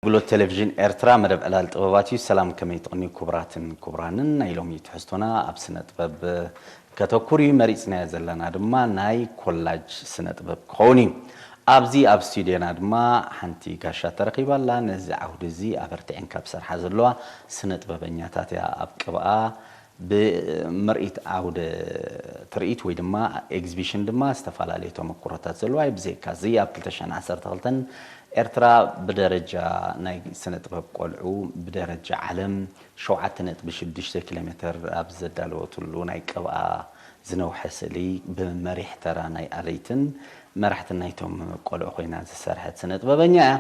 ኣገልግሎት ቴሌቪዥን ኤርትራ መደብ ዕላል ጥበባት እዩ። ሰላም፣ ከመይ ትቕንዩ ክቡራትን ክቡራንን? ናይ ሎሚ ትሕዝቶና ኣብ ስነ ጥበብ ከተኩር እዩ። መሪጽናዮ ዘለና ድማ ናይ ኮላጅ ስነ ጥበብ ክኸውን እዩ። ኣብዚ ኣብ ስቱድዮና ድማ ሓንቲ ጋሻ ተረኺባ ኣላ። ነዚ ዓውዲ እዚ ኣበርቲዐን ካብ ሰርሓ ዘለዋ ስነ ጥበበኛታት እያ። ኣብ ቅብኣ ብምርኢት ዓውደ ትርኢት ወይ ድማ ኤግዚቢሽን ድማ ዝተፈላለዩ ተመኩሮታት ዘለዋ እዩ። ብዘይካ እዚ ኣብ ክልተ ሽሕን ዓሰርተ ክልተን ኤርትራ ብደረጃ ናይ ስነ ጥበብ ቆልዑ ብደረጃ ዓለም ሸውዓተ ነጥቢ ሽዱሽተ ኪሎ ሜትር ኣብ ዘዳለወትሉ ናይ ቅብኣ ዝነውሐ ስእሊ ብመሪሕ ተራ ናይ ኣለይትን መራሕትን ናይቶም ቆልዑ ኮይና ዝሰርሐት ስነ ጥበበኛ እያ።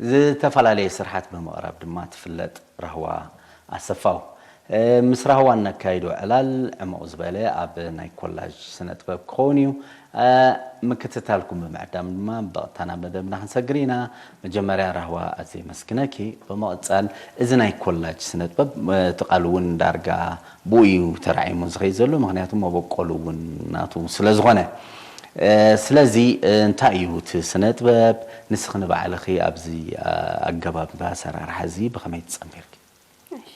ዝተፈላለየ ስርሓት ብምቕራብ ድማ ትፍለጥ ራህዋ ኣሰፋው። እ፣ ምስ ራህዋ እነካይዶ ዕላል ዕሙቕ ዝበለ ኣብ ናይ ኮላጅ ስነ ጥበብ ክኸውን እዩ። እ፣ ምክትታልኩም ብምዕዳም ድማ ብቐጥታ ናብ መደብና ክንሰግር ኢና። መጀመርያ ራህዋ ኣዝየ የመስግነኪ። ብምቕጻል እዚ ናይ ኮላጅ ስነ ጥበብ፣ እ፣ እቲ ቃል እውን ዳርጋ ብኡ እዩ ተራዒሙ ዝኸይድ ዘሎ፣ ምኽንያቱ መበቆሉ እውን ናቱ ስለ ዝኾነ። እ፣ ስለዚ፣ እ፣ እንታይ እዩ እቲ ስነ ጥበብ? ንስኺ ንባዕልኺ ኣብዚ፣ እ፣ ኣገባብ ኣሰራርሓ እዚ ብኸመይ ትጸንቢርኪ? እሺ፣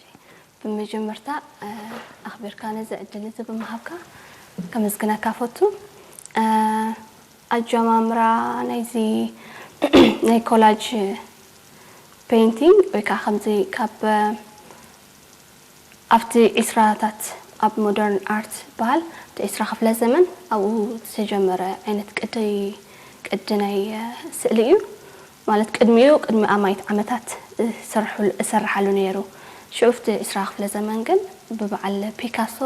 ብመጀመርታ፣ እ፣ ኣኽቢርካ ነዚ ዕድል እዚ ብምሃብካ ከመስግነካ ፈቱ። እ፣ ኣጀማምራ ናይዚ ናይ ኮላጅ ፔይንቲንግ ወይ ከዓ ከምዚ ካብ፣ እ፣ ኣብቲ ዒስራታት ኣብ ሞደርን ኣርት በሃል፣ እቲ ዒስራ ክፍለ ዘመን ኣብኡ ዝተጀመረ ዓይነት ቅዲ፣ ቅዲ ናይ፣ እ፣ ስእሊ እዩ። ማለት ቅድሚኡ፣ ቅድሚ ኣማኢት ዓመታት እሰርሐሉ፣ እሰርሓሉ ነይሩ። ሽዑ ኣብቲ ዒስራ ክፍለ ዘመን ግን ብበዓል ፒካሶ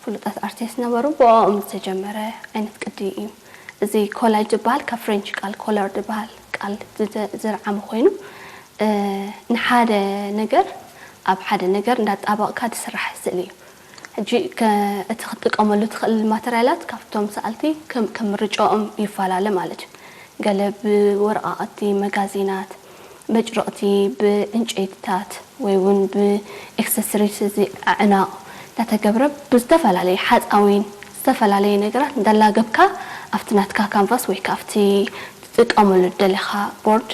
ፍሉጣት ኣርቲስት ነበሩ፣ ብኦም ዝተጀመረ ዓይነት ቅዲ እዩ። እዚ ኮላጅ ዝበሃል ካብ ፍሬንች ቃል ኮለር ዝበሃል ቃል ዝተ-፣ ዝረዓመ ኮይኑ፣ እ፣ ንሓደ ነገር ኣብ ሓደ ነገር እንዳጣበቕካ ዝስራሕ ስእሊ እዩ። ሕጂ ከ-፣ እቲ ክትጥቀመሉ ትኽእል ማተርያላት ካብቶም ሰኣልቲ ከም፣ ከም ምርጫኦም ይፈላለ ማለት እዩ። ገለ ብወረቓቕቲ፣ መጋዚናት፣ በጭርቕቲ፣ ብዕንጨይትታት ወይ እውን ብኤክሰሰሪስ እዚ ኣዕናቕ እንዳተገብረ ብዝተፈላለየ ሓፃዊን ዝተፈላለየ ነገራት እንዳላገብካ ኣብቲ ናትካ ካንቫስ ወይ ከዓ ኣብቲ ትጥቀመሉ ደለኻ ቦርድ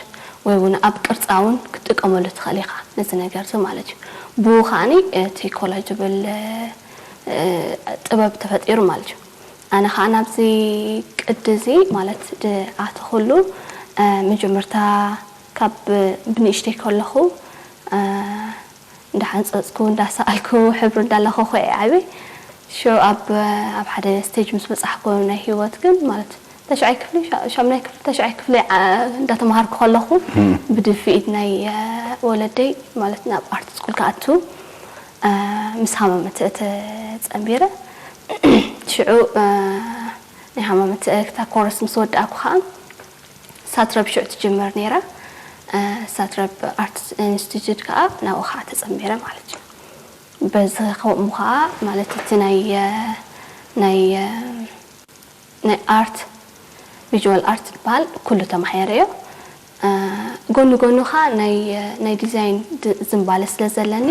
ወይ እውን ኣብ ቅርፃ እውን ክትጥቀመሉ ትኽእል ኢኻ ነዚ ነገር እዚ ማለት እዩ። ብኡ ከዓኒ እቲ ኮላጅ ዝብል፣ እ፣ ጥበብ ተፈጢሩ ማለት እዩ። ኣነ ከዓ ናብዚ ቅዲ እዚ ማለት ድኣተኹሉ፣ እ፣ መጀመርታ ካብ ብንእሽተይ ከለኹ፣ እ፣ እንዳሓንፀፅኩ፣ እንዳሰኣልኩ፣ ሕብሪ እንዳለኸኹ እየ ዓብየ። ሽዑ ኣብ፣ ኣብ ሓደ ስቴጅ ምስ በፃሕኩ ናይ ህይወት ግን ማለት ተሽዓይ ክፍሊ ሻ- ሻምናይ ክፍሊ ተሽዓይ ክፍሊ ዓ- እንዳተማሃርኩ ከለኹ ብድፍኢት ናይ እ፣ ወለደይ ማለት ናብ ኣርት ስኩል ክኣቱ እ፣ ምስ ሃማመተ ተጸንቢረ። ሽዑ እ፣ ናይ ሃማመተ እታ ኮርስ ምስ ወዳእኩ ከዓ ሳትረብ ሽዑ ትጅመር ነይራ። እ፣ ሳትረብ ኣርት ኢንስቲትዩት ከዓ ናብኡ ከዓ ተጸንቢረ ማለት እዩ። በዚ ከምኡ ከዓ ማለት እቲ ናይ እ፣ ናይ እ፣ ናይ ኣርት ቪዥዋል ኣርት ዝበሃል ኩሉ ተማሂረዮ። እ፣ ጎኒ ጎኑ ከዓ ናይ ናይ ዲዛይን ድ- ዝንባለ ስለ ዘለኒ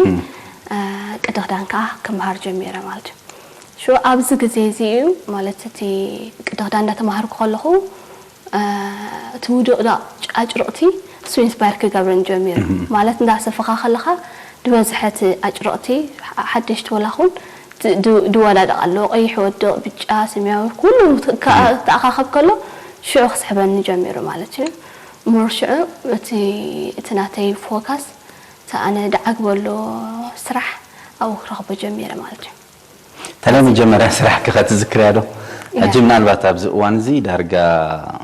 እ፣ ቅዲ ክዳን ከዓ ክምሃር ጀሚረ ማለት እዩ። ሽዑ ኣብዚ ግዜ እዚ እዩ ማለት እቲ ቅዲ ክዳን እንዳተማሃርኩ ከለኹ እ፣ እቲ ውድቕዳቕ ኣጭርቕቲ እሱ ኢንስፓየር ክገብረን ጀሚሩ። ማለት እንዳሰፈኻ ከለኻ ዝበዝሐ እቲ ኣጭርቕቲ ሓ- ሓደሽቲ ወላ ኹን ድ- ድ- ድወዳደቕ ኣለዎ። ቀይሕ ወድቕ፣ ብጫ፣ ሰማያዊ፣ ኩሉ ት- ከ- ተኣኻኸብ ከሎ ሽዑ ክስሕበኒ ጀሚሩ ማለት እዩ። ሞር ሽዑ እቲ እቲ ናተይ ፎካስ እቲ ኣነ ደዓግበሉ ስራሕ ኣብኡ ክረኽቦ ጀሚረ ማለት እዩ። ተለይ መጀመርያ ስራሕኪ ከትዝክርያ ዶ? ሕጂ ያ። ምናልባት ኣብዚ እዋን እዚ ዳርጋ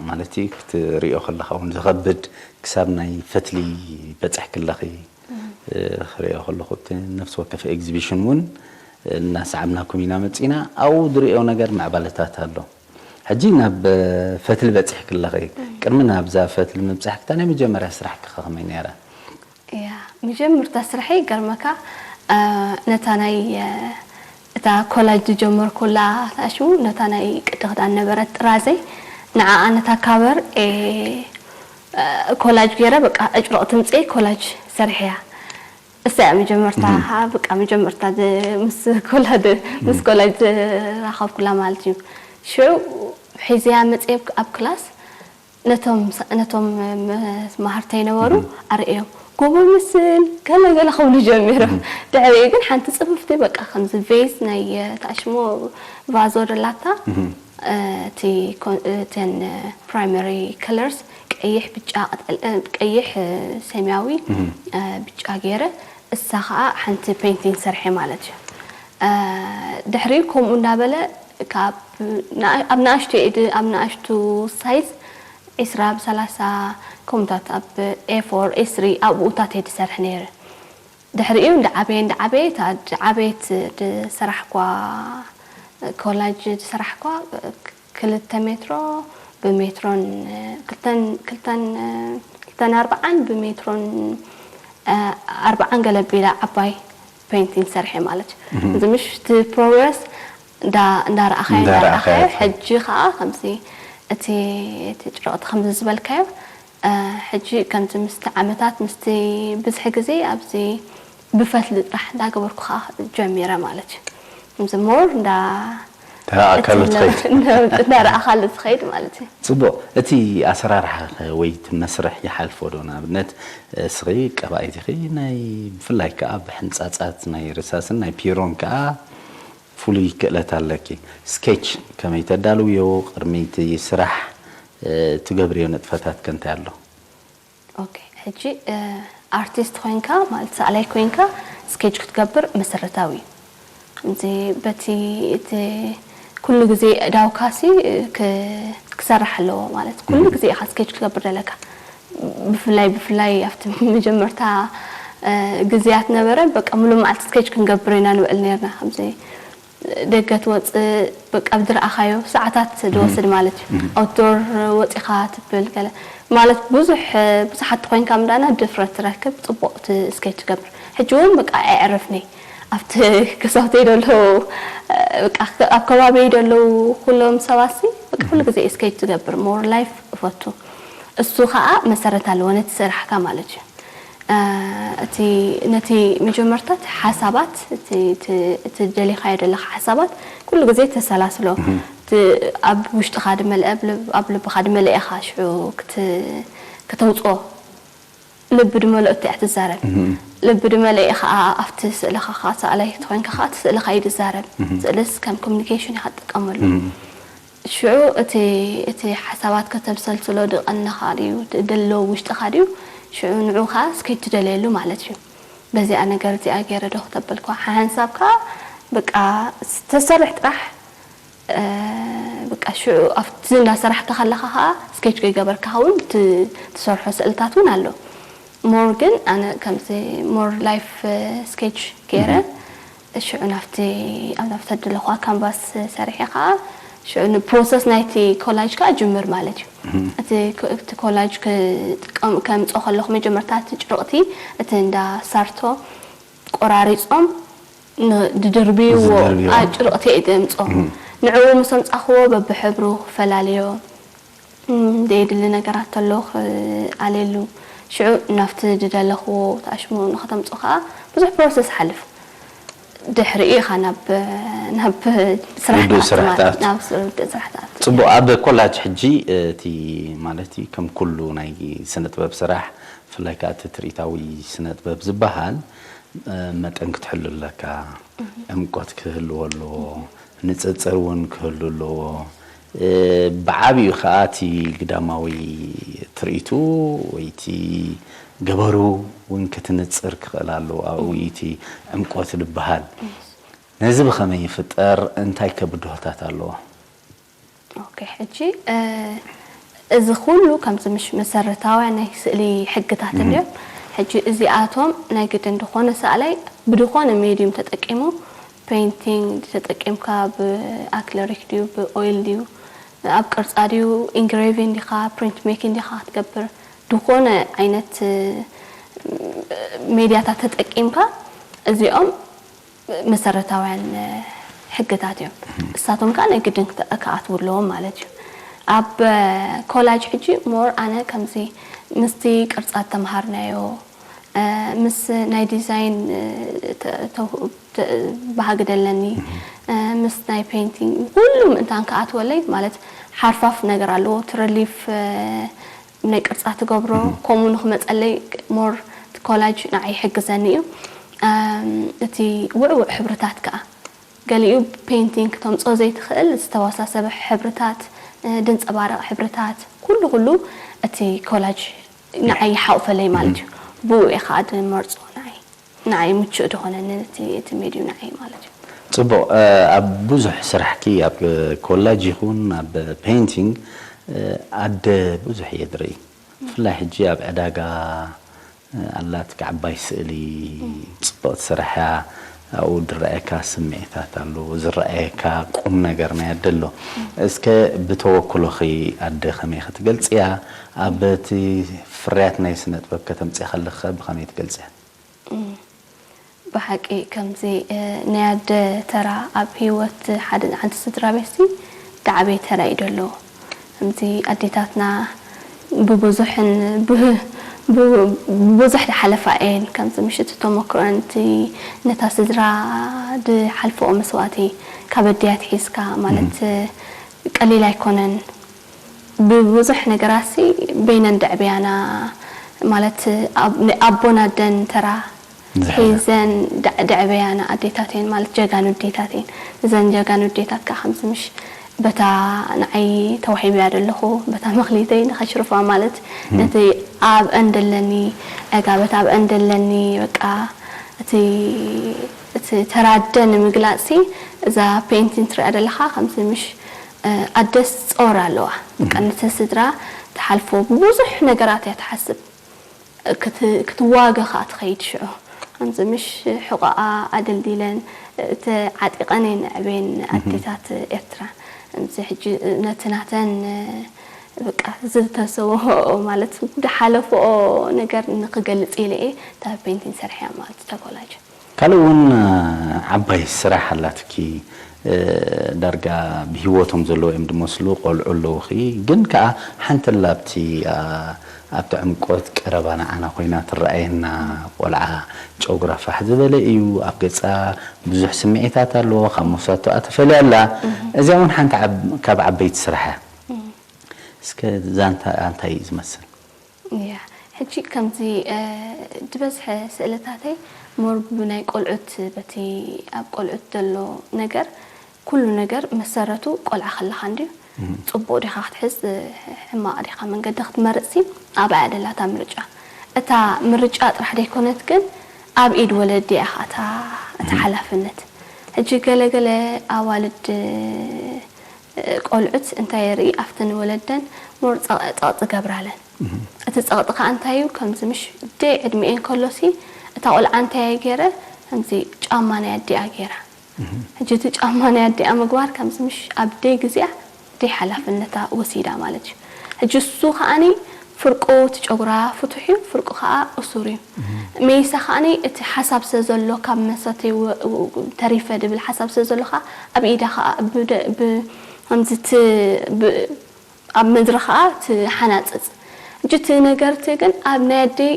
ማለት እዩ ክትሪኦ ከለኻ እውን ዝኸብድ ክሳብ ናይ ፈትሊ በፅሕኪ ኣለኺ። እ፣ ክሪኦ ከለኹ እቲ ነፍሲ ወከፍ ኤግዚቢሽን እውን እናሰዓብናኩም ኢና መፂና። ኣብኡ ዝሪኦ ነገር ማዕባለታት ኣሎ። ሕጂ ናብ እ፣ ፈትሊ በፂሕኪ ኣለኺ። ቅድሚ ናብዛ ፈትሊ ምብፃሕኪ እታ ናይ መጀመርያ ስራሕኪ ከ ከመይ ነይራ? እያ መጀመርታ ስርሐይ ገርመካ እ፣ ነታ ናይ እ፣ እታ ኮላጅ ዝጀመርኩላ ታሽሙ ነታ ናይ ቅዲ ክዳን ነበረት ጥራዘይ ንዓኣ ነታ ካቨር እ፣ እ፣ ኮላጅ ገይረ በቃ ዕጭረቕ ትምፅእ ኮላጅ ሰሪሐያ። እሳ እያ መጀመርታ በቃ መጀመርታ ዝ- ምስ ኮላድ ምስ ኮላጅ ዝራኸብኩላ ማለት እዩ። ሽዑ ሒዝያ መፅየ ኣብ ክላስ ነቶም ነቶም መሃርተይ ነበሩ ኣርእዮም ጎቦ ምስል ገለ ገለ ክብሉ ጀሚሮም። ድሕሪኡ ግን ሓንቲ ፅፍፍቲ በቃ ከምዚ ቬዝ ናይ ታሽሞ ቫዞ ደላታ እቲ እተን ፕራይመሪ ከለርስ ቀይሕ፣ ብጫ፣ ቀይሕ፣ ሰማያዊ፣ ብጫ ገይረ እሳ ከዓ ሓንቲ ፔንቲንግ ሰርሐ ማለት እዩ። ድሕሪኡ ከምኡ እንዳበለ ካብ ኣብ ንኣሽቱ ኢድ ኣብ ንኣሽቱ ሳይዝ ዒስራ ብሰላሳ ከምኡታት ኣብ ኤ ፎር ኤ ስሪ ኣብኡታት እየ ዝሰርሕ ነይረ። ድሕሪኡ እንዳዓበየ እንዳዓበየ እታ ዓበየት ዝሰራሕኳ ኮላጅ ዝሰራሕኳ ክልተ ሜትሮ ብሜትሮን ክልተን ክልተን ክልተን ኣርባዓን ብሜትሮን ኣርባዓን ገለ ቢላ ዓባይ ፔንቲንግ ሰርሐ ማለት እዩ። እዚ ምሽ እቲ ፕሮግረስ እንዳረኣኻዮ እንዳረኣኻዮ ሕጂ ከዓ ከምዚ እቲ እቲ ጭረቕቲ ከምዚ ዝበልካዮ ሕጂ ከምዚ ምስቲ ዓመታት ምስቲ ብዝሒ ግዜ ኣብዚ ብፈትሊ ጥራሕ እንዳገበርኩ ከዓ ጀሚረ ማለት እዩ። ከምዚ ሞር እንዳ ተራእካሉ ትኸይድ እንዳረኣኻሉ ትኸይድ ማለት እዩ። ፅቡቕ። እቲ ኣሰራርሓ ወይ እቲ መስርሕ ይሓልፎ ዶ? ንኣብነት እስኺ ቀባኢት ኢኺ ናይ ብፍላይ ከዓ ብሕንፃፃት ናይ ርሳስን ናይ ፒሮን ከዓ ፍሉይ ክእለት ኣለኪ። ስኬች ከመይ ተዳልውዮ ቅድሚ እቲ ስራሕ ትገብርዮ ንጥፈታት ከ እንታይ ኣሎ? ኦኬ ሕጂ ኣርቲስት ኮይንካ ማለት ሰኣላይ ኮይንካ ስኬች ክትገብር መሰረታዊ እዩ። ከምዚ በቲ እቲ ኩሉ ግዜ ዳውካሲ ክሰርሕ ኣለዎ ማለት ኩሉ ግዜ ኢኻ ስኬች ክትገብር ዘለካ። ብፍላይ ብፍላይ ኣብቲ መጀመርታ ግዜያት ነበረ በቃ ሙሉእ መዓልቲ ስኬች ክንገብር ኢና ንውዕል ነርና። ከምዚ ደገ ትወፅእ በቃ ብዝረኣኻዮ ሰዓታት ዝወስድ ማለት እዩ። ኣውትዶር ወፂኻ ትብል ገለ ማለት ብዙሕ ብዙሓት ተኮይንካ ምዳና ድፍረት ትረክብ ፅቡቅ ስኬች ትገብር። ሕጂ እውን በቃ ኣየዕርፍኒ ኣብቲ ክሳብተይ ደለዉ በቃ ኣብ ከባቢይ ደለዉ ኩሎም ሰባት ሲ በቃ ኩሉ ግዜ ስኬች ትገብር ሞር ላይፍ እፈቱ። እሱ ከዓ መሰረት ኣለዎ ነቲ ስራሕካ ማለት እዩ። እቲ ነቲ መጀመርታ እቲ ሓሳባት እቲ ደሊኻዮ ዘለኻ ሓሳባት ኩሉ ግዜ ተሰላስሎ። ኣብ ውሽጥኻ ድመልአ ኣብ ልብኻ ድመልአ ኢኻ ሽዑ ከተውፅኦ። ልቢ ድመልኦ እቲያ ትዛረብ። ልቢ ድመልአ ከዓ ኣብቲ ስእልኻ ከዓ ሰኣላይ ተኮይንካ ከዓ እቲ ስእልኻ እዩ ድዛረብ። ስእልስ ከም ኮሚኒኬሽን ኢኻ ትጥቀመሉ። ሽዑ እቲ እቲ ሓሳባት ከተብሰልስሎ ድቐንኻ ድዩ ደሎ ውሽጥኻ ድዩ ሽዑ ንዑ ከዓ ስኬች ትደልየሉ ማለት እዩ። በዚኣ ነገር እዚኣ ገይረ ዶ ክተበልኳ ሓንሳብ ከዓ በቃ ተሰርሕ ጥራሕ በቃ ሽዑ ኣብቲ እንዳሰራሕካ ከለኻ ከዓ ስኬች ከይገበርካ እውን ት- ትሰርሖ ስእልታት እውን ኣሎ። ሞር ግን ኣነ ከምዚ ሞር ላይፍ ስኬች ገይረ ሽዑ ናብቲ ኣብዛ ተደለኹዋ ካንቫስ ሰሪሐ ከዓ ሽዑ ንፕሮሰስ ናይቲ ኮላጅ ከዓ ጅምር ማለት እዩ። እቲ ኮ- እቲ ኮላጅ ክጥቀም- ከምፅኦ ከለኹ መጀመርታ እቲ ጭርቕቲ እቲ እንዳ ሳርቶ ቆራሪፆም ን- ድድርብይዎ ዝድርብይዎ። ኣጭርቕቲ እየ ዘምፅኦ። ንዕኡ ምስ ኣምፃኽዎ በብሕብሩ ክፈላለዮ፣ እም፣ ዘየድሊ ነገራት ተሎ ክኣልየሉ። ሽዑ ናብቲ ዝደለኽዎ ተኣሽሙ ንኸተምፅኦ ከዓ ብዙሕ ፕሮሰስ ሓልፍ። ድሕሪኡ ኢኻ ናብ ናብ ስራሕ ውዱእ ትኣቱ ስራሕ ማለት ትኣቱ። ናብ ስ- ውዱእ ስራሕ ትኣቱ። ጽቡቕ። ኣብ ኮላጅ ሕጂ እቲ ማለት እዩ ከም ኩሉ ናይ ስነ ጥበብ ስራሕ፣ ብፍላይ ከኣ እቲ ትርኢታዊ ስነ ጥበብ ዝበሃል፣ እ፣ መጠን ክትሕሉ ኣለካ፣ ዕምቆት ክህልዎ ኣለዎ፣ ንጽጽር እውን ክህሉ ኣለዎ። እ፣ ብዓቢኡ ከኣ እቲ ግዳማዊ ትርኢቱ ወይ እቲ ገበሩ እውን ክትንጽር ክኽእል ኣለዎ። ኣብኡ እዩ እቲ ዕምቆት ዝበሃል። ነዚ ብኸመይ ይፍጠር? እንታይ ከ ብድሆታት ኣለዎ? ኦኬ፣ ሕጂ፣ እ፣ እዚ ኩሉ ከምዚ ምሽ መሰረታውያን ናይ ስእሊ ሕግታት እንድዮም። ሕጂ እዚኣቶም ናይ ግድን ድኾነ ሰኣላይ ብድኾነ ሜድዩም ተጠቂሙ፣ ፔይንቲንግ ተጠቂምካ፣ ብኣክለሪክ ድዩ፣ ብኦይል ድዩ፣ ኣብ ቅርጻ ድዩ፣ ኢንግሬቪን ዲኻ፣ ፕሪንት ሜኪንግ ዲኻ ክትገብር፣ ድኾነ ዓይነት፣ እ፣ ሜድያታት ተጠቂምካ እዚኦም መሰረታውያን ሕግታት እዮም። እሳቶም ከዓ ናይ ግድን ክተ- ክኣትዉ ኣለዎም ማለት እዩ። ኣብ ኮላጅ ሕጂ ሞር ኣነ ከምዚ ምስቲ ቅርጻ ተምሃርናዮ፣ እ፣ ምስ ናይ ዲዛይን፣ እ፣ ተ- ተው- ተ- ባህጊ ደለኒ፣ እ፣ ምስ ናይ ፔይንቲንግ ኩሉ ምእንታን ክኣትወለይ ማለት ሓርፋፍ ነገር ኣለዎ። እቲ ረሊፍ፣ እ፣ ናይ ቅርጻ ትገብሮ፣ ከምኡ ንኽመጸለይ ሞር ኮላጅ ንዓይ ይሕግዘኒ እዩ። እም፣ እቲ ውዕውዕ ሕብርታት ከኣ፣ ገሊኡ ፔይንቲንግ ክተምጽኦ ዘይትኽእል ዝተወሳሰበ ሕብርታት፣ እ፣ ድንጸባረቕ ሕብርታት፣ ኩሉ ኩሉ እቲ ኮላጅ ንዓይ ይሓቑፈለይ ማለት እዩ። ብኡ እየ ከኣ ድመርጾ ንዓይ። ንዓይ ምቹእ ድኾነኒ እቲ፣ እቲ ሜድዩ ንዓይ ማለት እዩ። ጽቡቕ፣ እ፣ ኣብ ብዙሕ ስራሕኪ፣ ኣብ ኮላጅ ይኹን ኣብ ፔይንቲንግ፣ እ፣ ኣደ ብዙሕ እየ ዝርኢ። ብፍላይ ሕጂ ኣብ ዕዳጋ፣ እ፣ ኣላትኪ ዓባይ ስእሊ፣ ጽቡቕ ትስራሕ እያ። ኣብኡ ዝረኣየካ ስምዒታት ኣሎ፣ ዝረኣየካ ቁም ነገር ናይ ኣደ ኣሎ። እስከ ብተወክሎኺ ኣደ ከመይ ክትገልጽያ? ኣብ እቲ ፍርያት ናይ ስነ ጥበብ ከተምጽኢ ከለኺ ብኸመይ ትገልጽያ? እም፣ ብሓቂ ከምዚ፣ እ፣ ናይ ኣደ ተራ ኣብ ህይወት ሓደ፣ ሓንቲ ስድራ ቤትሲ ዝዓበየ ተራ እዩ ዘለዎ። ከምዚ ኣዴታትና ብብዙሕን ብ-፣ ብ-፣ ብብዙሕ ዝሓለፋ እየን። ከምዚ ምሽት ተመክሮን እቲ ነታ ስድራ ዝሓልፈኦ መስዋእቲ ካብ ኣዲያት ሒዝካ ማለት፣ እ፣ ቀሊል ኣይኮነን። ብብዙሕ ነገራትሲ በይነን ደዕብያና ማለት ኣብ-፣ ናይ ኣቦን ኣደን ተራ ዝሕዛ። ሒዘን ደ-፣ ደዕብያና ኣዴታት እየን ማለት ጀጋኑ ኣዴታት እየን። እዘን ጀጋኑ ኣዴታት ከዓ ከምዚ ምሽ በታ ንዓይ ተዋሂብያ ዘለኹ በታ መኽሊተይ ንኸሽርፋ ማለት ነቲ ኣብአን ደለኒ ዕጋበት ኣብአን ደለኒ በቃ እቲ እቲ ተራደ ንምግላጽሲ እዛ ፔንቲን ትሪኣ ዘለኻ ከምዚ ምሽ ኣደስ ጾር ኣለዋ። በቃ ነቲ ስድራ ትሓልፎ ብብዙሕ ነገራት እያ ትሓስብ። ክት-፣ ክትዋገ ከኣ ትኸይድ ሽዑ። ከምዚ ምሽ ሕቖኣ ኣደልዲለን ተዓጢቐን እየን ኣዕብየን ኣዴታት ኤርትራ። ከምዚ ሕጂ ነቲ ናተን በቃ ዝተሰውኦ ማለት ዝሓለፈኦ ነገር ንክገልጽ ኢለ እየ እታ ፔንቲን ሰርሐያ ማለት እታ ኮላጅ። ካልእ እውን ዓባይ ስራሕ ኣላትኪ። ዳርጋ ብህይወቶም ዘለዉ እዮም ዝመስሉ ቆልዑ ኣለዉኺ። ግን ከኣ ሓንቲ ኣላ ኣብቲ ኣብቲ ዕምቆት ቀረባ ንዓና ኮይና ትረኣየና ቆልዓ። ጨጉራ ፋሕ ዝበለ እዩ። ኣብ ገጻ ብዙሕ ስምዒታት ኣለዎ። ካብ መብሳትኣ ተፈልያ ኣላ። እዚኣ እውን ሓንቲ ዓብ-፣ ካብ ዓበይቲ ስራሕ እያ። እስከ ዛንታ እንታይ እዩ ዝመስል? እያ፣ ሕጂ ከምዚ፣ እ፣ ዝበዝሐ ስእልታተይ ሞር ብናይ ቆልዑት በቲ ኣብ ቆልዑት ዘሎ ነገር፣ ኩሉ ነገር መሰረቱ ቆልዓ ከለኻ እንድዩ። ጽቡቕ ዲኻ ክትሕዝ፣ እ፣ ሕማቕ ዲኻ መንገዲ ክትመርጽሲ ኣብኣ እያ ደላ እታ ምርጫ። እታ ምርጫ ጥራሕ ደይኮነት ግን ኣብ ኢድ ወለዲ እያ ኸኣ እታ፣ እታ ሓላፍነት። ሕጂ ገለ ገለ ኣዋልድ ቆልዑት እንታይ የርኢ ኣብተን ወለደን ሞር ጸቕጢ ገብራለን። እቲ ጸቕጢ ከኣ እንታይ እዩ? ከምዚ ምሽ ደይ ዕድሚኤን ከሎሲ እታ ቆልዓ እንታይ እየ ገይረ? ከምዚ ጫማ ናይ ኣዲኣ ገይራ። ሕጂ እቲ ጫማ ናይ ኣዲኣ ምግባር ከምዚ ምሽ ኣብ ደይ ግዜኣ ደይ ሓላፍነታ ወሲዳ ማለት እዩ። ሕጂ እሱ ከኣኒ ፍርቁ እቲ ጨጉራ ፍቱሕ እዩ፣ ፍርቁ ከኣ እሱር እዩ። ሜይሳ ከኣኒ እቲ ሓሳብ ስለ ዘሎ ካብ መሰተይ ወ- ወ- ተሪፈ ድብል ሓሳብ ስለ ዘሎ ከኣ ኣብ ኢዳ ከኣ ብደ- ብ- ከምዚ ት- ብ- ኣብ ምድሪ ከኣ ትሓናጽጽ። ሕጂ እቲ ነገርቲ ግን ኣብ ናይ ኣደይ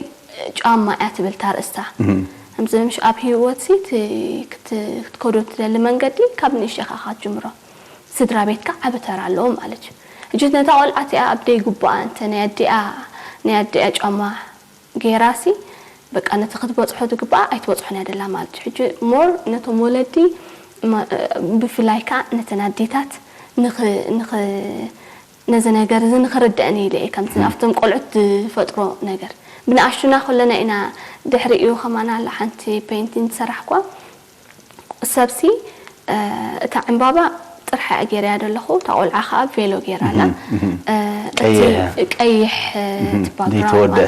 ጫማ እያ ትብል እታ ርእስታ። ከምዚ ምሽ ኣብ ህይወትሲ እቲ ክት- ክትከዶ ትደሊ መንገዲ ካብ ንእሽተይ ከኣ ክትጅምሮ። ስድራ ቤትካ ዓቢ ተራ ኣለዎ ማለት እዩ። ሕጂ ነታ ቆልዓ እቲኣ ኣብ ደይ ግቡኣ እንተ ናይ ኣዲኣ ናይ ኣዲኣ ጫማ ገይራሲ በቃ ነቲ ክትበጽሖ ዝግባኣ ኣይትበጽሖን እያ ደላ ማለት እዩ። ሕጂ ሞር ነቶም ወለዲ ማ- ብፍላይ ከኣ ነተን ኣዴታት ንኽ- ንኽ- ነዚ ነገር እዚ ንኽርድአን ኢለ እየ ከምቲ ኣብቶም ቆልዑት ዝፈጥሮ ነገር ብንኣሽቱና ከለና ኢና ድሕሪኡ ከማና ኣላ ሓንቲ ፔንቲን ዝሰራሕኳ ሰብሲ እታ ዕምባባ ጥርሓ እያ ገይረያ ዘለኹ እታ ቆልዓ ከዓ ቬሎ ገይራ ኣላ ቀይሕ ቀይሕ ተወደ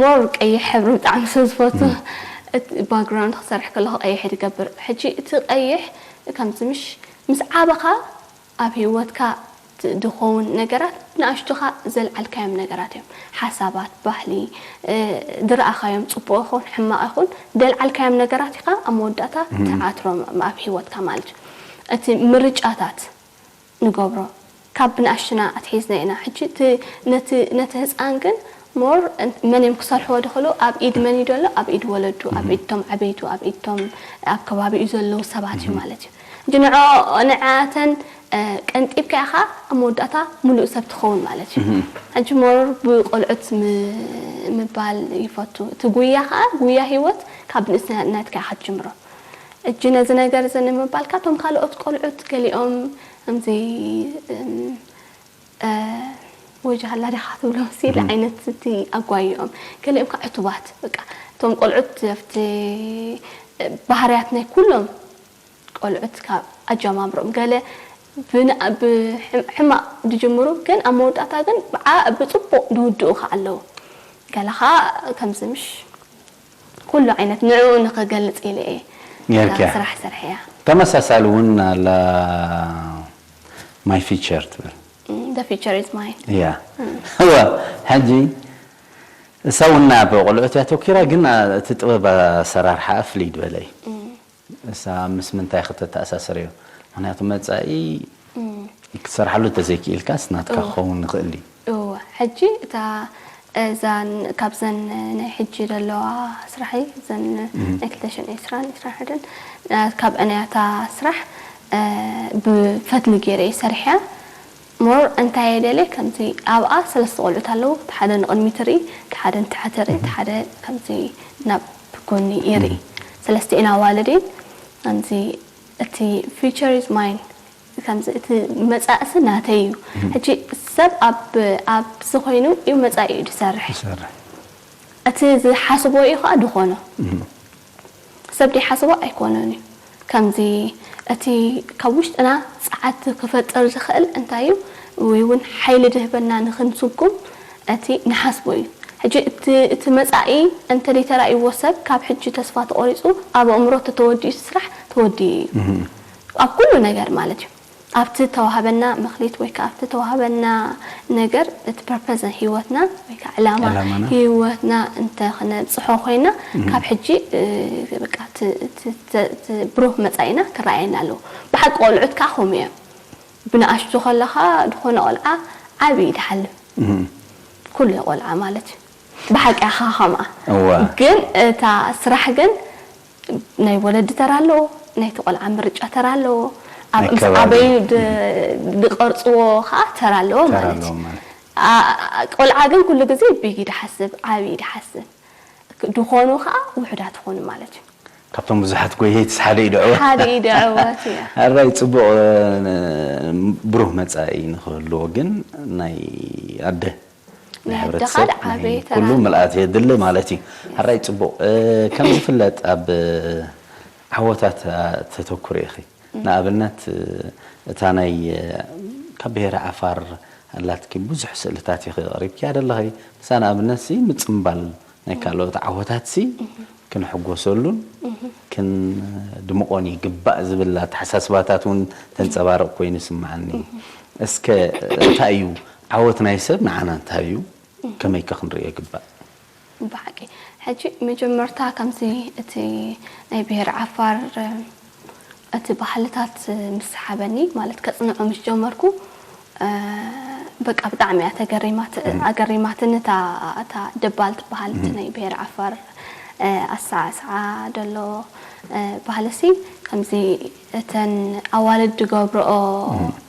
ሞር ቀይሕ ሕብሪ ብጣዕሚ ስለ ዝፈቱ ባክግራውንድ ክሰርሕ ከለኹ ቀይሕ ትገብር ሕጂ እቲ ቀይሕ ከምዚ ምሽ ምስ ዓበኻ ኣብ ህይወትካ ድኸውን ነገራት ንኣሽቱኻ ዘልዓልካዮም ነገራት እዮም ሓሳባት ባህሊ ድረኣኻዮም ፅቡቅ ይኹን ሕማቅ ይኹን ደልዓልካዮም ነገራት ኢኻ ኣብ መወዳእታ ትዓትሮም ኣብ ህይወትካ ማለት እዩ እቲ ምርጫታት ንገብሮ ካብ ብንኣሽቱና ኣትሒዝና ኢና ሕጂ ነቲ ህፃን ግን ሞር መን እዮም ክሰርሕዎ ድኽእሉ ኣብ ኢድ መን እዩ ዘሎ ኣብ ኢድ ወለዱ ኣብ ኢድቶም ዓበይቱ ኣብ ኢድቶም ኣብ ከባቢኡ ዘለዉ ሰባት እዩ ማለት እዩ ሕጂ ንዕኣተን ቀንጢብካ ኢኻ ኣብ መወዳእታ ሙሉእ ሰብ ትኸውን ማለት እዩ። ሕጂ ሞር ብቆልዑት ምባል ይፈቱ። እቲ ጉያ ከዓ ጉያ ህይወት ካብ ንእስነትካ ኢኻ ትጅምሮ። እጂ ነዚ ነገር እዚ ንምባል ካብቶም ካልኦት ቆልዑት ገሊኦም ከምዚ ወጃሃላ ዲኻ ትብሎም ሲል ዓይነት እቲ ኣጓይኦም ገሊኦም ከዓ ዕቱባት በቃ እቶም ቆልዑት ኣብቲ ባህርያት ናይ ኩሎም ቆልዑት ካብ ኣጀማምርኦም ገለ ብሕማቕ ድጅምሩ ግን ኣብ መወዳእታ ግን ብፅቡቕ ድውድኡ ከዓ ኣለዉ ገለ ከዓ ከምዚ ምሽ ኩሉ ዓይነት ንዕኡ ንክገልፅ ኢለ እየ ጌርክያ ስራሕ ሰርሐያ ተመሳሳሊ እውን ኣላ my future ትብል the future is mine ያ እወ ሕጂ እሳ እውን ናብ ቆልዑት እያ ተኪራ ግን እቲ ጥበብ ኣሰራርሓ ፍልይ ዝበለ እዩ እሳ ምስ ምንታይ ከተተኣሳስርዮ? ምኽንያቱ መጻኢ ክትሰርሓሉ እንተዘይክኢልካስ ናትካ ክኸውን ይኽእል እዩ። እወ፣ ሕጂ እታ እዛን ካብዘን ናይ ሕጂ ዘለዋ ስራሐይ እዘን ናይ ክልተ ሽሕን ዕስራን ዕስራን ሓደን ካብአን እያ እታ ስራሕ ብፈትሊ ገይረ እየ ሰሪሐያ። ሞር እንታይ እየ ደልየ ከምዚ ኣብኣ ሰለስተ ቆልዑት ኣለዉ እቲ ሓደ ንቕድሚት ይርኢ እቲ ሓደ ንታሕቲ ይርኢ እቲ ሓደ ከምዚ ናብ ጎኒ ይርኢ ሰለስቲኤን ኣዋልድ እየን ከምዚ እቲ future is mine ከምዚ እቲ መፃእሲ ናተይ እዩ ሕጂ ሰብ ኣብ ኣብዚ ኮይኑ እዩ መፃኢ እዩ ዝሰርሕ እቲ ዝሓስቦ እዩ ከዓ ድኾኖ ሰብ ደይሓስቦ ኣይኮነን እዩ። ከምዚ እቲ ካብ ውሽጥና ጸዓት ክፈጥር ዝኽእል እንታይ እዩ ወይ እውን ሓይሊ ድህበና ንኽንስጉም እቲ ንሓስቦ እዩ። ሕጂ እቲ መጻኢ እንተ ደይተራእይዎ ሰብ ካብ ሕጂ ተስፋ ተቖሪጹ ኣብ ኣእምሮ ተተወዲኡ እቲ ስራሕ ተወዲኡ እዩ። ኣብ ኩሉ ነገር ማለት እዩ። ኣብቲ ተዋሃበና መኽሊት ወይ ከዓ ኣብቲ ተዋሃበና ነገር እቲ ፐርፐዝ ናይ ህይወትና ወይ ከዓ ዕላማ ህይወትና እንተ ክነብፅሖ ኮይና ካብ ሕጂ በቃ ብሩህ መፃኢና ክረኣየና ኣለዎ። ብሓቂ ቆልዑት ከዓ ከምኡ እዮም። ብንኣሽቱ ከለኻ ዝኾነ ቆልዓ ዓብዪ ድሓልም ኩሉ ቆልዓ ማለት እዩ። ብሓቂ ኢኻ ከምኣ እወ ግን እታ ስራሕ ግን ናይ ወለዲ ተራ ኣለዎ፣ ናይቲ ቆልዓ ምርጫ ተራ ኣለዎ፣ ኣብ ምስ ኣከባቢ። ዓበዩ ድ- ድቐርፅዎ ከዓ ተራ ኣለዎ ተራ ማለት ኣለዎ እዩ። ማለት ኣ- ቆልዓ ግን ኩሉ ግዜ ቢግ ድሓስብ ዓብዪ ድሓስብ ድኾኑ ከዓ ውሑዳት ይኾኑ ማለት እዩ። ካብቶም ብዙሓት ጎየይትስ ሓደ እዩ ድዕወት ሓደ እዩ ድዕወት እያ። ኣራይ ፅቡቕ ብሩህ መፃኢ ንክህልዎ ግን ናይ ኣደ ናይ ናይ ኣደኻ ህብረተሰብ ድዓበየ ናይ ተራ ኩሉ ኣሎ። ምልኣት የድሊ ማለት እዩ። ኣራይ ፅቡቕ ከም ዝፍለጥ ኣብ ዓወታት ተተኩሪ ኢኺ። ንኣብነት እታ ናይ ካብ ብሄረ ዓፋር ኣላትኪ ብዙሕ ስእልታት ኢኺ ኣቕሪብኪያ ዘለኺ። ንሳ ንኣብነት ሲ ምጽምባል ናይ ካልኦት ዓወታት ሲ ክንሕጎሰሉን ክንድምቖን ይግባእ ዝብል ኣተሓሳስባታት እውን ተንጸባርቕ ኮይኑ ይስምዓኒ። እስከ እንታይ እዩ ዓወት ናይ ሰብ ንዓና እንታይ እዩ? ከመይከ ክንርእዮ ይግባእ? ብሓቂ ሕጂ መጀመርታ ከምዚ እቲ ናይ ብሄር ዓፋር እቲ ባህልታት ምስ ሰሓበኒ ማለት ከጽንዖ ምስ ጀመርኩ በቃ ብጣዕሚ እያ ተገሪማት ኣገሪማትኒ እታ እታ ደባል ትበሃል እቲ ናይ ብሄር ዓፋር ኣሰዓስዓ ደሎ ባህልሲ ከምዚ እተን ኣዋልድ ዝገብረኦ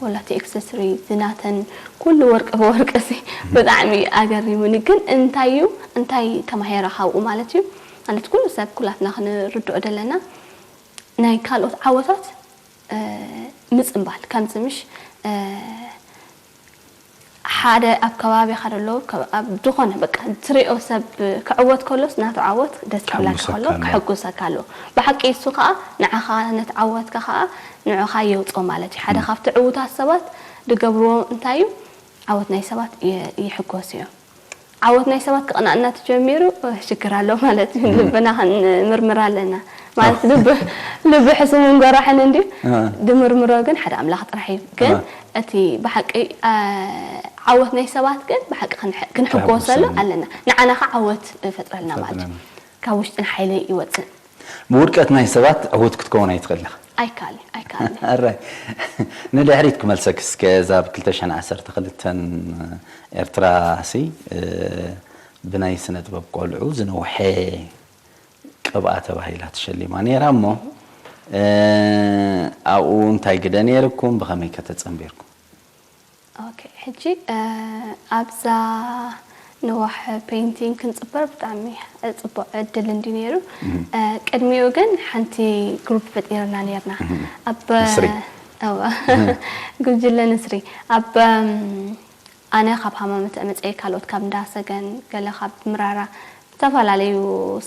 ወላቲ ኤክሰስሪ ዝናተን ኩሉ ወርቂ ብወርቂ ሲ ብጣዕሚ ኣገሪሙኒ። ግን እንታይ እዩ እንታይ ተማሂረ ካብኡ ማለት እዩ ማለት ኩሉ ሰብ ኩላትና ክንርድኦ ደለና ናይ ካልኦት ዓወታት ምጽምባል ከምዚ ምሽ ሓደ ኣብ ከባቢኻ ደሎ ኣብ ዝኾነ በቃ ትሪኦ ሰብ ክዕወት ከሎስ ናቱ ዓወት ደስ ክብለካ ከሎ ከሕጉሰካ ኣሎ። ብሓቂ እሱ ከዓ ንዓኻ ነቲ ዓወትካ ከዓ ንዕኻ የውፅኦ ማለት እዩ። ሓደ ካብቲ ዕዉታት ሰባት ዝገብርዎ እንታይ እዩ? ዓወት ናይ ሰባት ይሕጎስ እዮም። ዓወት ናይ ሰባት ክቕንኣና ተጀሚሩ ሽግር ኣሎ ማለት እዩ። ልብና ክንምርምር ኣለና ማለት ልቢ ሕሱምን ጎራሕን እንድዩ። ድምርምሮ ግን ሓደ ኣምላኽ ጥራሕ እዩ። ግን እቲ ብሓቂ ዓወት ናይ ሰባት ግን ብሓቂ ክንሕጎሰሉ ኣለና። ንዓና ኸ ዓወት ይፈጥረልና ማለት እዩ። ካብ ውሽጥን ሓይሊ ይወፅእ። ብውድቀት ናይ ሰባት ዕውት ክትከውን ኣይትኽእል ኢኻ። ኣይካል ኣይካል ኣራይ ንድሕሪት ክመልሰክ እስከ እዛ ብ ክልተ ሽሕን ዓሰርተ ክልተን ኤርትራ ሲ ብናይ ስነ ጥበብ ቆልዑ ዝነውሐ ቅብኣ ተባሂላ ተሸሊማ ነይራ እሞ ኣብኡ እንታይ ግደ ነይርኩም ብኸመይ ከተጸንቢርኩም? ኦኬ ሕጂ ኣብዛ ንዋሕ ፔይንቲንግ ክንፅበር ብጣዕሚ ፅቡቅ ዕድል እንዲ ነይሩ። ቅድሚኡ ግን ሓንቲ ግሩፕ ፈጢርና ነይርና ኣብ ጉጅለ ንስሪ ኣብ ኣነ ካብ ሃማመተ መፀ ካልኦት ካብ እንዳሰገን ገለ ካብ ምራራ ዝተፈላለዩ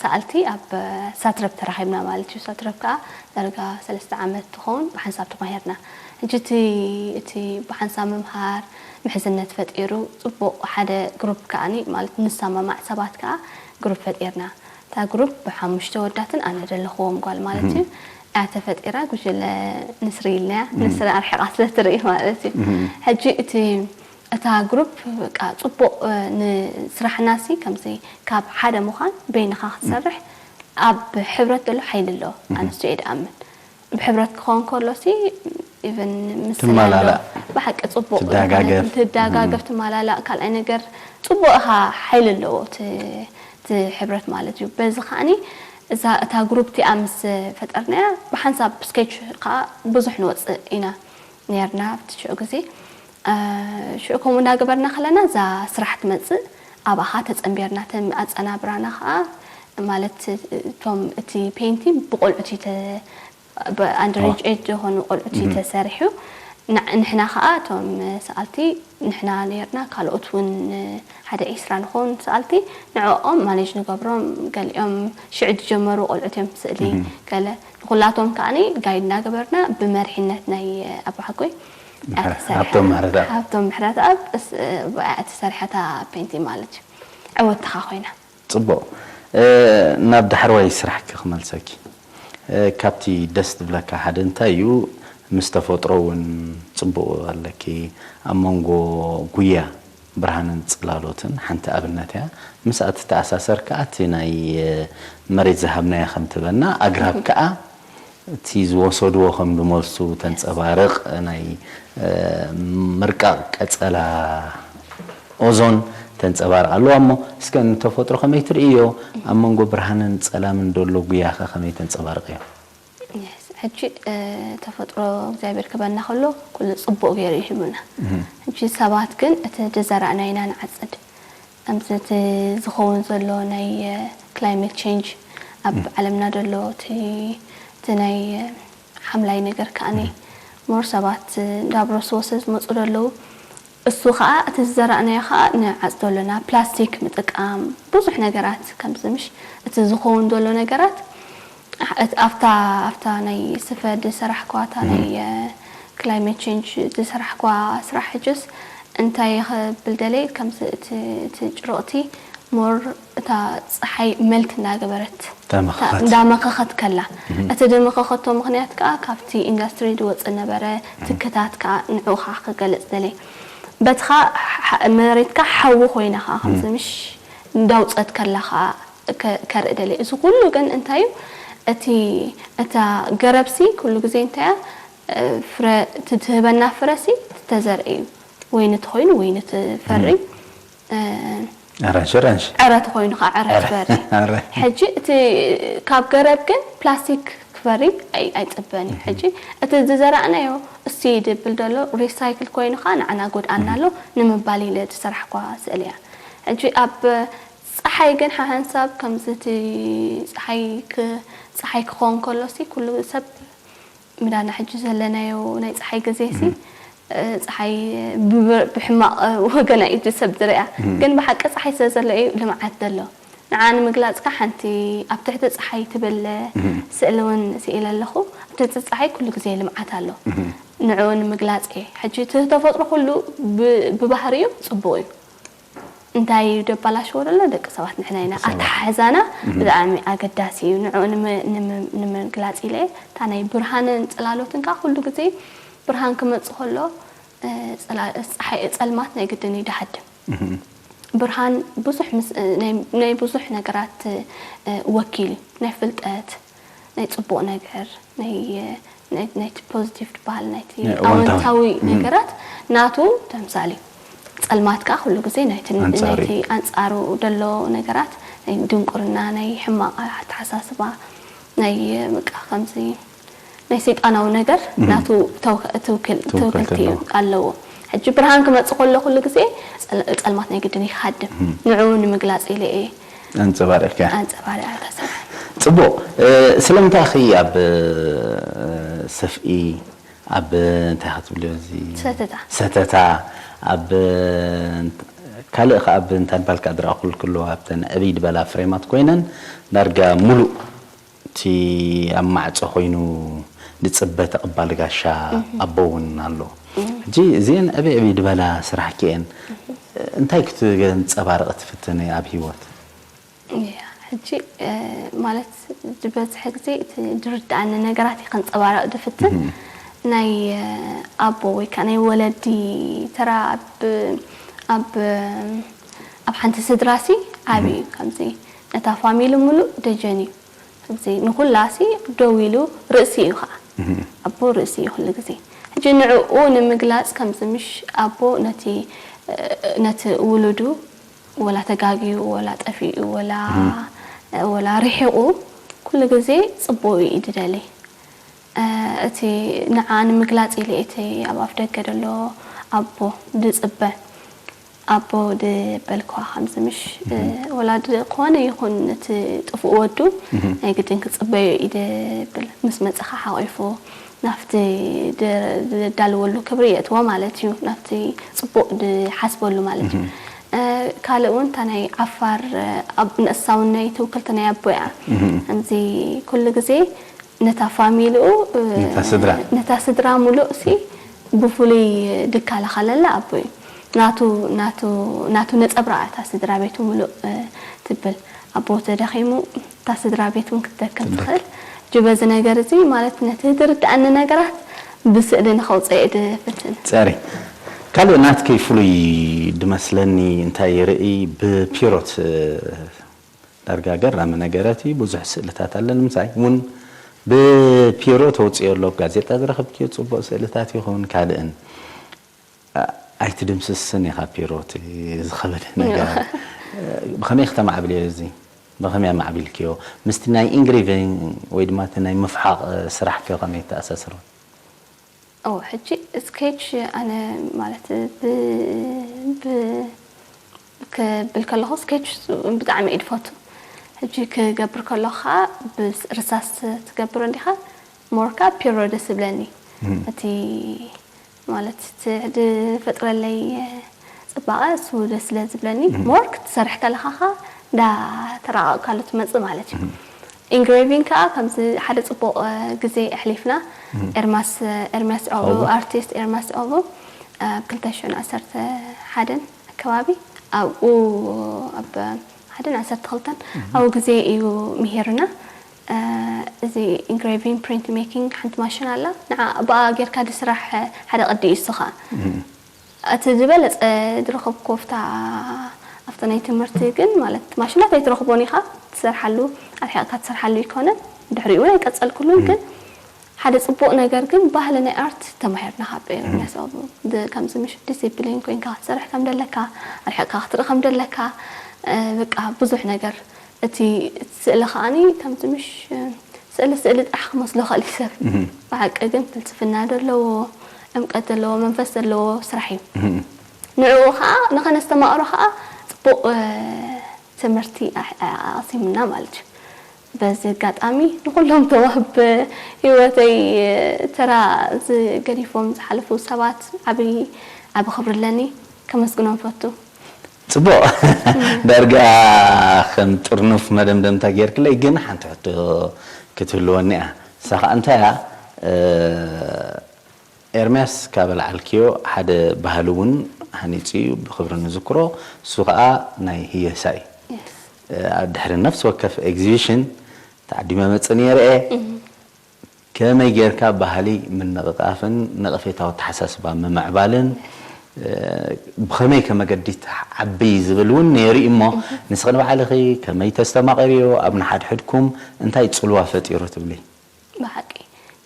ሰኣልቲ ኣብ ሳትረብ ተራኺብና ማለት እዩ። ሳትረብ ከዓ ዳርጋ ሰለስተ ዓመት ትኸውን ብሓንሳብ ተማሂርና። ሕጂ እቲ እቲ ብሓንሳብ ምምሃር ምሕዝነት ፈጢሩ ፅቡቕ ሓደ ግሩፕ ከዓኒ ማለት ንሰማማዕ ሰባት ከዓ ግሩፕ ፈጢርና። እታ ግሩፕ ብሓሙሽተ ወዳትን ኣነ ዘለኽዎም ጓል ማለት እዩ እያ ተፈጢራ። ጉጅለ ንስሪ ኢልናያ። ንስሪ ኣርሒቓ ስለ ትርኢ ማለት እዩ። ሕጂ እቲ እታ ግሩፕ በቃ ፅቡቕ ንስራሕና ሲ ከምዚ ካብ ሓደ ምዃን በይንኻ ክትሰርሕ ኣብ ሕብረት ዘሎ ሓይሊ ኣሎ ኣነሱ እየ ድኣምን ብሕብረት ክኸውን ከሎ ሲ ኢቨን ምስላ ኣሎ ትማላላእ። ብሓቂ ፅቡቅ ትደጋገፍ። ዝኾነ ትደጋገፍ ትማላላእ ካልኣይ ነገር ፅቡቅ ኢኻ ሓይሊ ኣለዎ እቲ እቲ ሕብረት ማለት እዩ በዚ ከዓኒ እዛ እታ ግሩፕ እቲኣ ምስ ፈጠርናያ ብሓንሳብ ስኬች ከዓ ብዙሕ ንወፅእ ኢና ነርና ኣብቲ ሽዑ ግዜ ሽዑ ከምኡ እናገበርና ከለና እዛ ስራሕ ትመፅእ ኣብኣኻ ተፀንቢርና ተም ኣፀናብራና ከዓ ማለት እቶም እቲ ፔንቲንግ ብቆልዑት እዩ ተ- ብኣንደሬጅ ኤጅ ዝኾኑ ቆልዑት እዩ ተሰሪሑ ንዕ- ንሕና ከዓ እቶም ሰኣልቲ ንሕና ነርና ካልኦት እውን ሓደ ዒስራ ንኸውን ሰኣልቲ ንዕኦም ማኔጅ ንገብሮም ገሊኦም ሽዑ ዝጀመሩ ቆልዑት እዮም ስእሊ ገለ ንኩላቶም ከዓኒ ጋይድ እናገበርና ብመሪሕነት ናይ ኣቦሓጎይ እያ ተሰሪሓ። ሃብቶም ምሕረተኣብ። ሃብቶም ምሕረተኣብ እስ- ብኣ እያ ተሰሪሓ እታ ፔንቲ ማለት እዩ ዕወትኻ ኮይና። ፅቡቕ ናብ ዳሕረዋይ ስራሕኪ ክመልሰኪ ካብቲ ደስ ዝብለካ ሓደ እንታይ እዩ ምስ ተፈጥሮ እውን ፅቡቕ ኣለኪ ኣብ መንጎ ጉያ ብርሃንን ፅላሎትን ሓንቲ ኣብነት እያ ምስኣ ትተኣሳሰር ከዓ እቲ ናይ መሬት ዝሃብናያ ከምትበና ኣግራብ ከዓ እቲ ዝወሰድዎ ከም ዝመልሱ ተንጸባርቕ ናይ ምርቃቕ ቀጸላ ኦዞን ተንጸባርቕ ኣለዋ እሞ እስከ ንተፈጥሮ ከመይ ትርእዮ ኣብ መንጎ ብርሃንን ጸላምን ዘሎ ጉያኸ ከመይ ተንጸባርቕዮ? ሕጂ ተፈጥሮ እግዚኣብሔር ክበና ከሎ ኩሉ ጽቡቕ ገይሩ እዩ ሂቡና። ሕጂ ሰባት ግን እቲ ዝዘራእናዮ ኢና ንዓጽድ። ከምዚ እቲ ዝኸውን ዘሎ ናይ ክላይሜት ቼንጅ ኣብ ዓለምና ዘሎ እቲ እቲ ናይ ሓምላይ ነገር ከዓኒ ሞር ሰባት እንዳብረስዎ ስለ ዝመፁ ዘለዉ እሱ ከዓ እቲ ዝዘራእናዮ ከዓ ንዓፅዶ ኣለና ፕላስቲክ ምጥቃም ብዙሕ ነገራት ከምዚ ምሽ እቲ ዝኸውን ዘሎ ነገራት ኣብታ ኣብታ ናይ ስፈ ዝሰራሕኳታ ናይ ክላይሜት ቼንጅ ዝሰራሕኳ ስራሕ ሕጅስ እንታይ ክብል ደለይ፣ ከምዚ እቲ እቲ ጭርቕቲ ሞር እታ ፀሓይ መልት እናገበረት ተመኸኸት። እንዳመኸኸት ከላ፣ እቲ ድመኸኸቶ ምኽንያት ከዓ ካብቲ ኢንዳስትሪ ዝወፅእ ነበረ ትክታት ከዓ ንዕኡ ከዓ ክገልፅ ደለይ። በትኻ መሬትካ ሓዊ ኮይና ከዓ ከምዚ ምሽ እንዳውፀት ከላ ከዓ ከርኢ ደለይ። እዚ ኩሉ ግን እንታይ እዩ? እቲ እታ ገረብሲ ኩሉ ግዜ እንታይ እያ? ፍረ ትህበና ፍረሲ ተዘርኢ እዩ። ወይኒ ተኾይኑ ወይኒ ትፈሪ። ኣራንሺ ኣራንሺ። ዕረ ተኾይኑ ከዓ ዕረ ትፈሪ። ሕጂ እቲ ካብ ገረብ ግን ፕላስቲክ ክፈሪ ኣይፅበን እዩ። ሕጂ እቲ ዝዘራእናዮ እሲ ድብል ዘሎ ሪሳይክል ኮይኑ ከዓ ንዓና ጎድኣና ኣሎ ንምባል ኢለ ዝሰራሕኳ ስእሊ እያ። ሕጂ ኣብ ፀሓይ ግን ሓሓንሳብ ከምዚ እቲ ፀሓይ ክ- ፀሓይ ክኸውን ከሎ ሲ ኩሉ ሰብ ምዳና ሕጂ ዘለናዮ ናይ ፀሓይ ግዜ ሲ ፀሓይ ብሕማቕ ወገና እዩ ሰብ ዝሪኣ። ግን ብሓቂ ፀሓይ ስለ ዘሎ እዩ ልምዓት ዘሎ። ንዓ ንምግላፅካ ሓንቲ ኣብ ትሕቲ ፀሓይ ትብል ስእሊ እውን ስኢለ ኣለኹ። ኣብ ትሕቲ ፀሓይ ኩሉ ግዜ ልምዓት ኣሎ። ንዕኡ ንምግላፅ እየ። ሕጂ እቲ ተፈጥሮ ኩሉ ብባህሪኡ ፅቡቕ እዩ። እንታይ ደባላሽዎ ደሎ ደቂ ሰባት ንሕና ኢና። ኣተሓሕዛና ብጣዕሚ ኣገዳሲ እዩ። ንዕኡ ንምግላፅ ኢለ እታ ናይ ብርሃንን ፅላሎትን ከዓ ኩሉ ግዜ ብርሃን ክመፅእ ከሎ ፀልማት ናይ ግድን እዩ ድሃድም። ብርሃን ብዙሕ ናይ ብዙሕ ነገራት ወኪል እዩ። ናይ ፍልጠት፣ ናይ ፅቡቕ ነገር፣ ናይ ናይቲ ፖዚቲቭ ዝበሃል ናይቲ ኣወንታዊ ነገራት ናቱ ተምሳል እዩ። ፀልማት ከዓ ኩሉ ግዜ ናይቲ ኣንፃሩ ደሎ ነገራት ናይ ድንቁርና፣ ናይ ሕማቕ ኣተሓሳስባ፣ ናይ በቃ ከምዚ ናይ ሰይጣናዊ ነገር ናቱ ትውክልቲ ኣለዎ። ሕጂ ብርሃን ክመፅእ ከሎ ኩሉ ግዜ ፀልማት ናይ ግድን ይሃድም። ንዕኡ ንምግላፅ ኢለ እየ ኣንፀባሪቕካ። ኣንፀባሪቐ ተሰርሐ። ፅቡቕ። ስለምንታይ ኸ ኣብ ሰፍኢ ኣብ እንታይ ክትብልዮ እዚ ሰተታ ሰተታ ኣብ ካልእ ከ ኣብ እንታይ ባልካ ድረኣኹል ክሎ ኣብተን ዕብይ ዝበላ ፍሬማት ኮይነን ዳርጋ ሙሉእ እቲ ኣብ ማዕፆ ኮይኑ ዝፅበ ተቐባሊ ጋሻ ኣቦ እውን ኣሎ። ሕጂ እዚአን ዕብይ ዕብይ ዝበላ ስራሕኪ እየን። እንታይ ክትንፀባርቂ ትፍትኒ ኣብ ሂወት? እያ ሕጂ ማለት ዝበዝሐ ግዜ እቲ ዝርድኣኒ ነገራት እየ ከንፀባረቕ ድፍትን። ናይ ኣቦ ወይ ከዓ ናይ ወለዲ ተራ ኣብ ኣብ ኣብ ሓንቲ ስድራ ሲ ዓብዪ እዩ። ከምዚ ነታ ፋሚሊ ሙሉእ ደጀን እዩ። ከምዚ ንኩላ ሲ ደው ኢሉ ርእሲ እዩ ከዓ ኣቦ ርእሲ እዩ ኩሉ ግዜ። ሕጂ ንዕኡ ንምግላፅ ከምዚ ምሽ ኣቦ ነቲ ነቲ ውሉዱ ወላ ተጋግዩ ወላ ጠፊኡ ወላ ወላ ርሒቑ ኩሉ ግዜ ፅቡቕ እዩ ድደሊ። እቲ ንዓ ንምግላፅ ኢለ እቲ ኣብ ኣፍ ደገ ደሎ ኣቦ ድፅበ ኣቦ ድበልኳ ከምዚ ምሽ ወላ ዝኾነ ይኹን እቲ ጥፉእ ወዱ ናይ ግድን ክፅበዮ እዩ ድብል ምስ መፅኻ ሓቂፉ ናብቲ ዘዳልወሉ ክብሪ የእትዎ ማለት እዩ። ናብቲ ፅቡቕ ዝሓስበሉ ማለት እዩ። ካልእ እውን እታ ናይ ዓፋር ንእሳ እውን ናይ ትውክልቲ ናይ ኣቦ እያ። ከምዚ ኩሉ ግዜ ነታ ፋሚልኡ ነታ ስድራ ነታ ስድራ ሙሉእ ሲ ብፍሉይ ድካላኸለላ ኣቦ እዩ። ናቱ ናቱ ናቱ ነፀብራቕ እታ ስድራ ቤቱ ሙሉእ ትብል። ኣቦ ተደኺሙ እታ ስድራ ቤት እውን ክትደክም ትኽእል። ጅበዚ ነገር እዚ ማለት ነቲ ዝርድኣኒ ነገራት ብስእሊ ንኸውፅእ ድፍትን። ፀሪ ካልእ ናትኪ ፍሉይ ድመስለኒ እንታይ ርኢ ብፒሮት ዳርጋ ገራሚ ነገረት እዩ። ብዙሕ ስእልታት ኣለኒ ምሳይ እውን ብፒሮ ተውፅዮ ኣሎ። ጋዜጣ ዝረኸብክዮ ፅቡቕ ስእልታት ይኹን ካልእን ኣይትድምስስን ኢኻ ፒሮ እቲ ዝኸበደ ነገር። ብኸመይ ክተማዕብልዮ እዚ? ብኸመይ ኣማዕቢልክዮ? ምስቲ ናይ ኢንግሪቪንግ ወይ ድማ እቲ ናይ ምፍሓቕ ስራሕ ከ ከመይ ተኣሳስሮ? ኦ ሕጂ ስኬች ኣነ ማለት ብ ብ ክብል ከለኹ ስኬች ብጣዕሚ እየ ድፈቱ። ሕጂ ክገብር ከለኹ ከዓ ብርሳስ ትገብሮ እንዲኻ ሞርካ ፒሮ ደስ ዝብለኒ እቲ ማለት እቲ ዝፈጥረለይ ፅባቐ እሱ ደስ ስለ ዝብለኒ ሞር ክትሰርሕ ከለኻ ኸ እንዳ ተራቐቕካሉ ትመፅእ ማለት እዩ። ኢንግሬቪንግ ከዓ ከምዚ ሓደ ፅቡቕ ግዜ ኣሕሊፍና። ኤርማስ ኤርሚያስ ዑቕቡ፣ ኣርቲስት ኤርማስ ዑቕቡ ኣብ ክልተ ሽሕን ዓሰርተ ሓደን ኣከባቢ ኣብኡ ኣብ ሓደን ዓሰርተ ክልተን ኣብኡ ግዜ እዩ ምሂርና። እዚ ኢንግሬቪንግ ፕሪንት ሜኪንግ ሓንቲ ማሽን ኣላ። ንዓ ብኣ ጌርካ ድስራሕ ሓደ ቅዲ እዩ እሱ ከዓ። እቲ ዝበለፀ ዝረኸብኩ ኣብታ ኣብቲ ናይ ትምህርቲ ግን ማለት ማሽናት ኣይትረኽቦን ኢኻ ትሰርሓሉ፣ ኣርሒቕካ ትሰርሓሉ ኣይኮነን። ድሕሪኡ እውን ኣይቀፀልኩሉን። ግን ሓደ ፅቡቕ ነገር ግን ባህሊ ናይ ኣርት ተማሂርና ካብ ኤርሚያስ ዑቕቡ። ከምዚ ምሽ ዲሲፕሊን ኮይንካ ክትሰርሕ ከም ደለካ፣ ኣርሒቕካ ክትርኢ ከም ደለካ፣ በቃ ብዙሕ ነገር እቲ ስእሊ ከዓኒ ከምዚ ምሽ ስእሊ ስእሊ ጥራሕ ክመስሎ ይኽእል እዩ ሰብ። ብሓቂ ግን ፍልስፍና ዘለዎ፣ ዕምቀት ዘለዎ፣ መንፈስ ዘለዎ ስራሕ እዩ። ንዕኡ ከዓ ንኸነስተማቕሮ ከዓ ፅቡቕ ትምህርቲ ኣቕሲምና ማለት እዩ። በዚ ኣጋጣሚ ንኩሎም እቶም ኣብ ህይወተይ ተራ ዝገዲፎም ዝሓለፉ ሰባት ዓብዪ ዓቢ ክብሪ ኣለኒ፣ ከመስግኖም ፈቱ። ፅቡቕ። ዳርጋ ከም ጥርኑፍ መደምደምታ ጌርክለይ፣ ግን ሓንቲ ሕቶ ክትህልወኒ እያ። ንሳ ከዓ እንታይ እያ? ኤርምያስ ካብ ኣልዓልክዮ ሓደ ባህሊ እውን ሃኒፁ እዩ፣ ብክብሪ ንዝክሮ። እሱ ከዓ ናይ ህየሳ እዩ። ድሕሪ ነፍሲ ወከፍ ኤግዚቢሽን ተዓዲመ መፅእ ነይረ እየ። ከመይ ጌርካ ባህሊ ምንቕቓፍን ነቐፌታዊ ኣተሓሳስባ ምምዕባልን ብኸመይ ከ መገዲ ትዓቢ ዝብል እውን ነይሩ እዩ እሞ፣ ንስኺ ንባዕልኺ ከመይ ተስተማቒርዮ? ኣብ ንሓድሕድኩም እንታይ ጽልዋ ፈጢሩ ትብሊ? ብሓቂ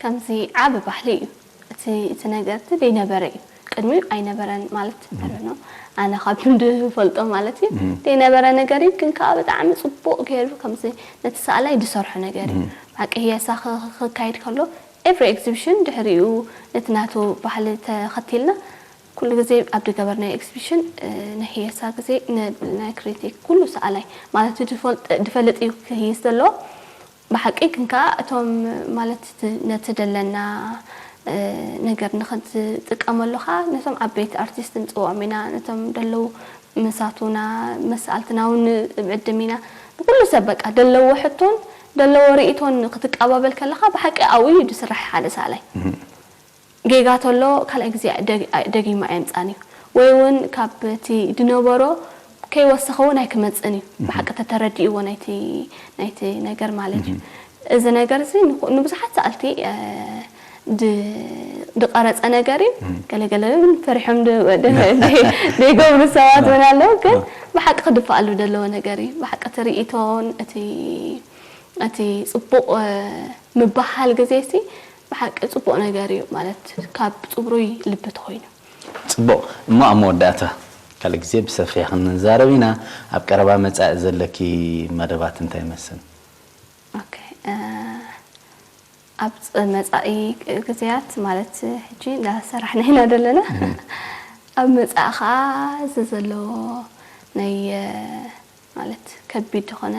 ከምዚ ዓቢ ባህሊ እዩ። እቲ እቲ ነገር እቲ ደይነበረ እዩ። ቅድሚኡ ኣይነበረን ማለት I don't know ኣነ ካብ ዝፈልጦ ማለት እዩ ደይነበረ ነገር እዩ። ግን ከዓ ብጣዕሚ ፅቡቕ ገይሩ ከምዚ ነቲ ሰኣላይ ዝሰርሖ ነገር እዩ። ብሓቂ ህየሳ ክካየድ ከሎ every exhibition ድሕሪኡ ነቲ ናቱ ባህሊ ተኸቲልና ኩሉ ግዜ ኣብ ዝገበርናዮ exhibition ናይ ህየሳ ግዜ ናይ critic ኩሉ ሰኣላይ ማለት ድፈልጥ እዩ ክህይስ ዘለዎ። ብሓቂ ግን ከዓ እቶም ማለት ነቲ ደለና ነገር ንክንጥቀመሉ ከዓ ነቶም ዓበይቲ ኣርቲስት ንፅውዖም ኢና፣ ነቶም ደለዉ መሳቱና መሰኣልትና እውን ንዕድም ኢና። ንኩሉ ሰብ በቃ ደለዎ ሕቶን ደለዎ ርእቶን ክትቀባበል ከለካ ብሓቂ ኣብኡ እዩ ዝስራሕ ሓደ ሳላይ። ጌጋ ተሎ ካልኣይ ግዜ ደጊሙ ኣየምፃን እዩ ወይ እውን ካብ እቲ ድነበሮ ከይወሰኸ እውን ኣይክመፅን እዩ ብሓቂ ተተረዲእዎ ናይቲ ናይቲ ነገር ማለት እዩ። እዚ ነገር እዚ ንብዙሓት ሰኣልቲ ድቐረፀ ነገር እዩ። ገለገለ እውን ፈሪሖም ደይገብሩ ሰባት እውን ኣለዉ። ግን ብሓቂ ክድፈኣሉ ዘለዎ ነገር እዩ። ብሓቂ እቲ ርእቶን እቲ እቲ ፅቡቕ ምብህሃል ግዜ ሲ ብሓቂ ፅቡቕ ነገር እዩ ማለት ካብ ፅብሩይ ልቢ ተኾይኑ። ፅቡቕ እሞ ኣብ መወዳእታ ካልእ ግዜ ብሰፊሕ ክንዛረብ ኢና። ኣብ ቀረባ መፃኢ ዘለኪ መደባት እንታይ ይመስል? ኦኬ ኣብ መፃኢ ግዜያት ማለት ሕጂ እንዳሰራሕና ኢና ዘለና ኣብ መፃኢ ከዓ እዚ ዘሎ ናይ ማለት ከቢድ ዝኾነ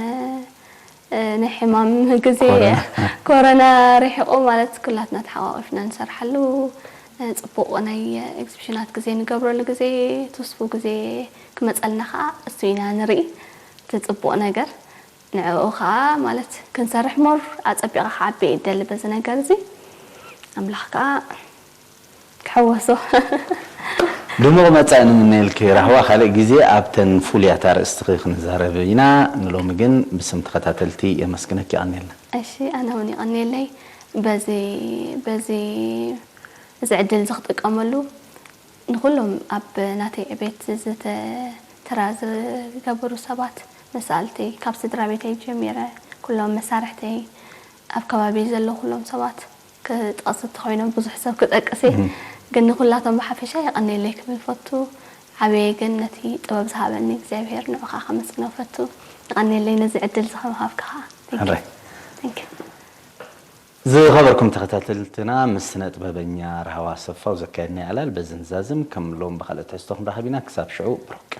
ናይ ሕማም ግዜ ኮሮና ርሒቑ ማለት ኩላትና ተሓቋቒፍና ንሰርሓሉ ፅቡቕ ናይ ኤግዚቢሽናት ግዜ ንገብረሉ ግዜ ትስፉ ግዜ ክመፀልና ከዓ እሱ ኢና ንርኢ እቲ ፅቡቕ ነገር ንዕኡ ከዓ ማለት ክንሰርሕ more ኣፀቢቕካ ክዓቢ እየ ዝደሊ በዚ ነገር እዚ ኣምላኽ ከዓ ክሕወሶ። ድሙቕ መጻኢ ንምነየልኪ ራህዋ። ካልእ ግዜ ኣብተን ፍሉያት ኣርእስትኺ ክንዛረብ ኢና። ንሎሚ ግን ብስም ተኸታተልቲ የመስግነኪ፣ የቐንየልና። እሺ፣ ኣነ እውን የቐንየለይ። በዚ በዚ እዚ ዕድል እዚ ክጥቀመሉ ንኹሎም ኣብ ናተይ ዕቤት ተራ ዝገበሩ ሰባት መሳልተይ ካብ ስድራ ቤተይ ጀሚረ ኩሎም መሳርሕተይ ኣብ ከባቢ ዘለዉ ኩሎም ሰባት ክጠቕስ እንተኾይኖም ብዙሕ ሰብ ክጠቅስ እየ ግን ንኹላቶም ብሓፈሻ የቐንየለይ ክብል ፈቱ። ዓብየ ግን ነቲ ጥበብ ዝሃበኒ እግዚኣብሔር ንዑኻ ከመስግኖ ፈቱ። የቐንየለይ ነዚ ዕድል ዝኸምሃብክኻ። ሕራይ። ዝኸበርኩም ተኸታተልትና ምስ ስነ ጥበበኛ ራህዋ ሰፋው ዘካየድናዮ ዕላል በዚ ንዛዝም። ከም ሎም ብኻልእ ትሕዝቶ ክንራኸብ ኢና። ክሳብ ሽዑ ብሩክ።